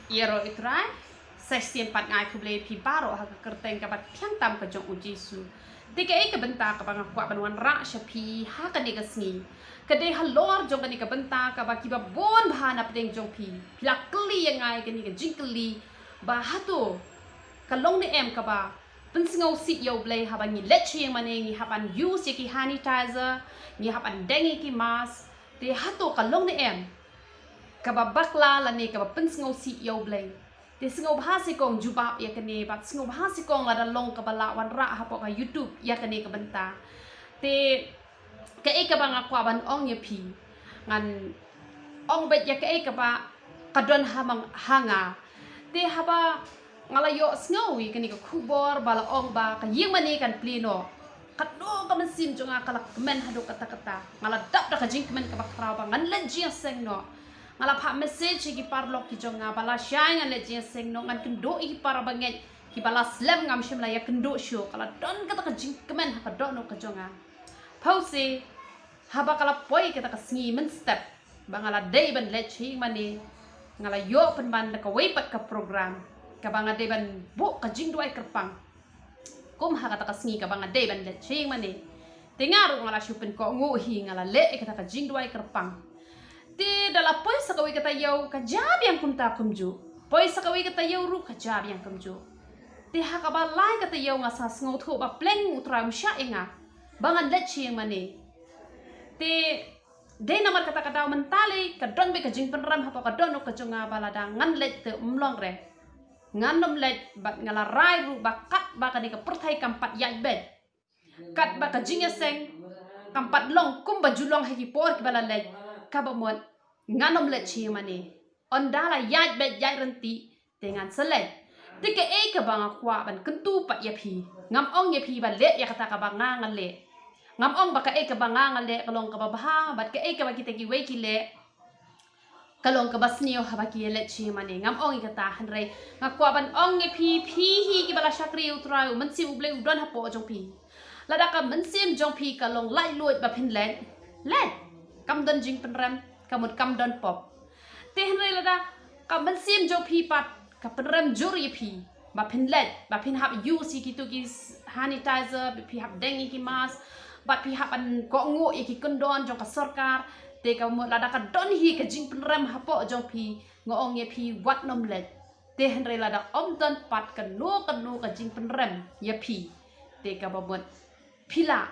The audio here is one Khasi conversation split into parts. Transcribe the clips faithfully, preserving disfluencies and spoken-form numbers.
Ïaroh i Trai, sa shisien pat nga ai khublei ïa phi baroh ha ka kyrteng kaba thiang tam ka jong u Jisu. Te kaei ka bynta kaba nga kwah ban wanrah sha phi ha kane ka sngi, ka dei halor jong kane ka bynta kaba kiba bun bha na pdeng jong phi, phi la kylli ïa nga ïa kane ka jingkylli ba hato ka long ne em kaba pynsngewsih ïa u Blei haba ngi leit sha ïingmane, ngi hap ban use ïa ki sanitizer, ngi hap ban deng ïa ki mask. Te hato ka long ne em kaba bakla lane kaba pynsngewsih ïa u Blei? Te sngewbha seh kong jubab ïa kane, bad sngewbha seh kong lada long kaba lah wanrah hapoh ka YouTube ïa kane ka bynta. Te kaei kaba nga kwah ban ong ïa phi, ngan ong beit ïa kaei kaba ka don ha mang-, ha nga. Te haba nga la ïohsngew ïa kane ka khubor ba la ong ba ka ïingmane kan plie noh, katno ka mynsiem jong nga ka la kmen haduh katta katta. Nga la dap da ka jingkmen kaba khraw ba ngan leit jingïaseng noh. Nga la phah message ïa ki paralok ki jong nga ba lashai ngan leit jingïaseng noh, ngan kynduh ïa ki para bangeit kiba la slem, ngam shym la ïakynduh shuh. Ka la don kata ka jingkmen ha ka dohnud ka jong nga. Phewse, haba ka la poi kata ka sngi mynstep ba nga la dei ban leit sha ïingmane, nga la ïoh pynban da kawei pat ka program kaba nga dei ban buh ka jingduwai kyrpang. Kum ha kata ka sngi kaba nga dei ban leit sha ïingmane, te nga ruh nga la shu pynkohnguh hi, nga la leh ïa kata ka jingduwai kyrpang. Te da la poi sa kawei ka taïew, ka jia biang kumta kumjuh. Poi sa kawei ka taïew ruh ka jia biang kumjuh. Te ha kaba lai ka taïew nga sa sngewthuh ba pleng U Trai um shah ïa nga ba ngan leit sha ïingmane. Te dei namar kata ka daw mynta lei ka don beit ka jingpynrem hapoh ka dohnud ka jong nga ba lada ngan leit te um long re. Ngan ym leit, bad nga la rai ruh ba katba kane ka pyrthei kam pat ïaid beit, katba ka jingïaseng kam pat long kumba ju long ha ki por kiba la leit, kaba mut ngan ym leit sha ïingmane. Ynda la ïaid beit ïaid ryntih, te ngan sa leit. Te kaei kaba nga kwah ban kyntu pat ïa phi, ngam ong ïa phi ba leh ïa kata kaba nga nga leh. Ngam ong ba kaei kaba nga nga leh ka long kaba bha, bad kaei kaba kita kiwei ki leh ka long kaba sniew haba ki ïaleit sha ïingmane. Ngam ong ïa kata, hynrei nga kwah ban ong ïa phi, phi hi kiba la shakri ïa U Trai, U Mynsiem U Blei u don hapoh jong phi. Lada ka mynsiem jong phi ka long laitluid ba phin leit, leit. Kam don jingpynrem, ka mut kam don pop. Te hynrei lada ka mynsiem jong phi pat ka pynrem jur ïa phi ba phin leit, ba phin hap use ïa kitu ki s-, sanitizer, ba phi hap deng ïa ki mask, ba phi hap ban kohnguh ïa ki kyndon jong ka sorkar. Te ka mut lada ka don hi ka jingpynrem hapoh jong phi, nga ong ïa phi wat nym leit. Te hynrei lada ym don pat kano kano ka jingpynrem ïa phi, te kaba mut phi lah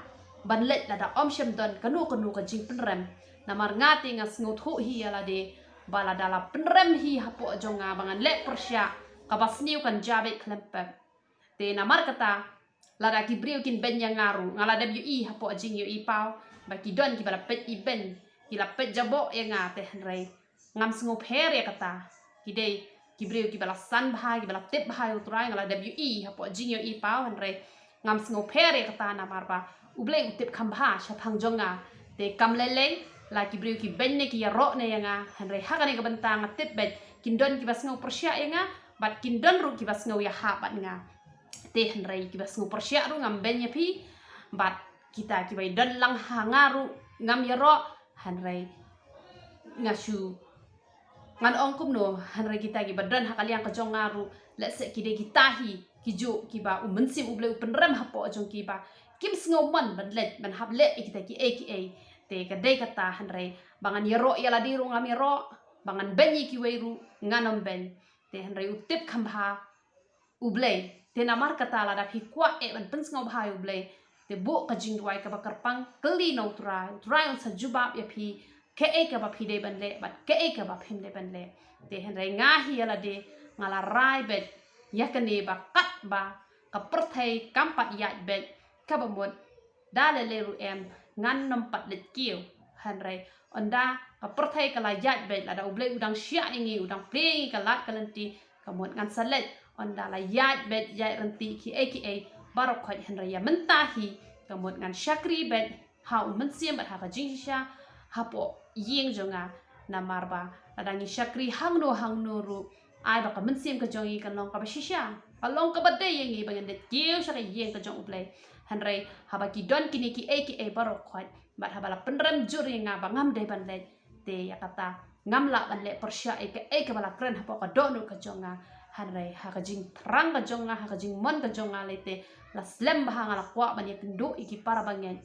ban leit lada ym shym don kano kano ka jingpynrem. Namar nga te nga sngewthuh hi ïa lade ba lada la pynrem hi hapoh jong nga ba ngan leh pyrshah, kaba sniew kan jia beit khlem pep. Te namar kata, lada ki briew kin beiñ ïa nga ruh, nga la dep ïohi hapoh jingïohi paw ba ki don kiba la peit ibeiñ, ki la peit jaboh ïa nga. Te hynrei ngam sngewpher ïa kata. Ki dei ki briew kiba la san bha, kiba la tip bha ïa U Trai, nga la dep ïohi hapoh jingïohi paw, hynrei ngam sngewpher ïa kata namar ba U Blei u tip kham bha shaphang jong nga. Te kam lei lei la ki briew ki beiñ ne ki ïaroh ne ïa nga, hynrei ha kane ka bynta nga tip beit kin don kiba sngew pyrshah ïa nga, bad kin don ruh kiba sngew ïahap bad nga. Te hynrei kiba sngew pyrshah ruh ngam beiñ ïa phi, bad kita kiba ïadon lang ha nga ruh ngam ïaroh, hynrei nga shu, ngan ong kumno, hynrei kita kiba don ha ka liang ka jong nga ruh, lehse ki dei kita hi kijuh kiba U Mynsiem U Blei u pynrem hapoh jong ki ba kim sngew mon ban leit ban hap leh ïa kita kiei kiei. Te ka dei kata, hynrei ba ngan ïaroh ïa lade ruh ngam ïaroh, ba ngan beiñ ïa kiwei ruh ngan ym beiñ. Te hynrei u tip kham bha U Blei. Te namar kata lada phi kwah eh ban pynsngewbha ïa U Blei, te buh ka jingduwai kaba kyrpang, kylli na U Trai, U Trai un sa jubab ïa phi kaei kaba phi dei ban leh bad kaei kaba phim dei ban leh. Te hynrei nga hi ïa lade nga la rai beit ïa kane ba katba ka pyrthei kam pat ïaid beit, kaba mut da lei lei ruh em, ngan nym pat leit kiew. Hynrei ynda ka pyrthei ka la ïaid beit, lada U Blei u dang shah ïa ngi, u dang plie ïa ngi ka lad ka lynti, ka mut ngan sa leit. Ynda la ïaid beit ïaid ryntih kiei kiei baroh khoit, hynrei ïa mynta hi ka mut ngan shakri beit ha U Mynsiem bad ha ka jingshisha hapoh ïing jong nga. Namar ba lada ngi shakri hangno hangno ruh, ai ba ka mynsiem ka jong ngi kan long kaba shisha, ka long kaba dei ïa ngi ba ngin leit kiew sha ka ïing ka jong U Blei. Hynrei haba ki don kine kiei kiei baroh khoit, bad haba la pynrem jur ïa nga ba ngam dei ban leit, te ïa kata ngam lah ban leh pyrshah ïa kaei kaba la kren hapoh ka dohnud ka jong nga. Hynrei ha ka jingthrang ka jong nga, ha ka jingmon ka jong nga lei te la slem bha, nga la kwah ban ïakynduh ïa ki para bangeit.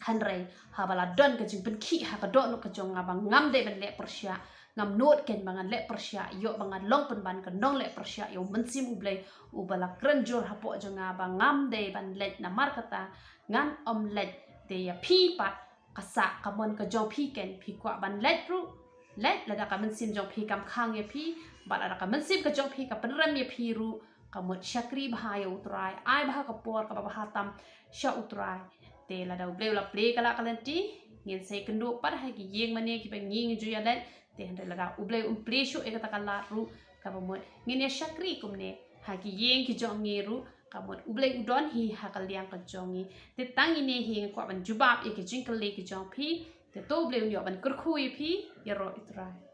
Hynrei haba la don ka jingpynkhih ha ka dohnud ka jong nga ba ngam dei ban leh pyrshah, ngam nud keiñ ba ngan leh pyrshah, ïoh ba ngan long pynban ka nongleh pyrshah ïa u Mynsiem U Blei uba la kren jur hapoh jong nga ba ngam dei ban leit, namar kata ngan ym leit. Te ïa phi pat, ka sah ka mon ka jong phi keiñ, phi kwah ban leit ruh leit, lada ka mynsiem jong phi kam khang ïa phi, bad lada ka mynsiem ka jong phi ka pynrem ïa phi ruh, ka mut shakri bha ïa U Trai, ai bha ka por kaba bha tam sha U Trai. Te lada U Blei u la plie ka lad ka lynti, ngin sa ïakynduh pat ha ki ïing mane kiba ngi ngi ju ïa leit. Te hynrei lada U Blei um plie shuh ïa kata ka lad ruh, kaba mut ngin ïa shakri kumne ha ki ïing ki jong ngi ruh, ka mut U Blei u don hi ha ka liang ka jong ngi. Te tang ine hi nga kwah ban jubab ïa ki jingkylli ki jong phi. Te to U Blei un ïoh ban kyrkhu ïa phi. Ïaroh ïa U Trai.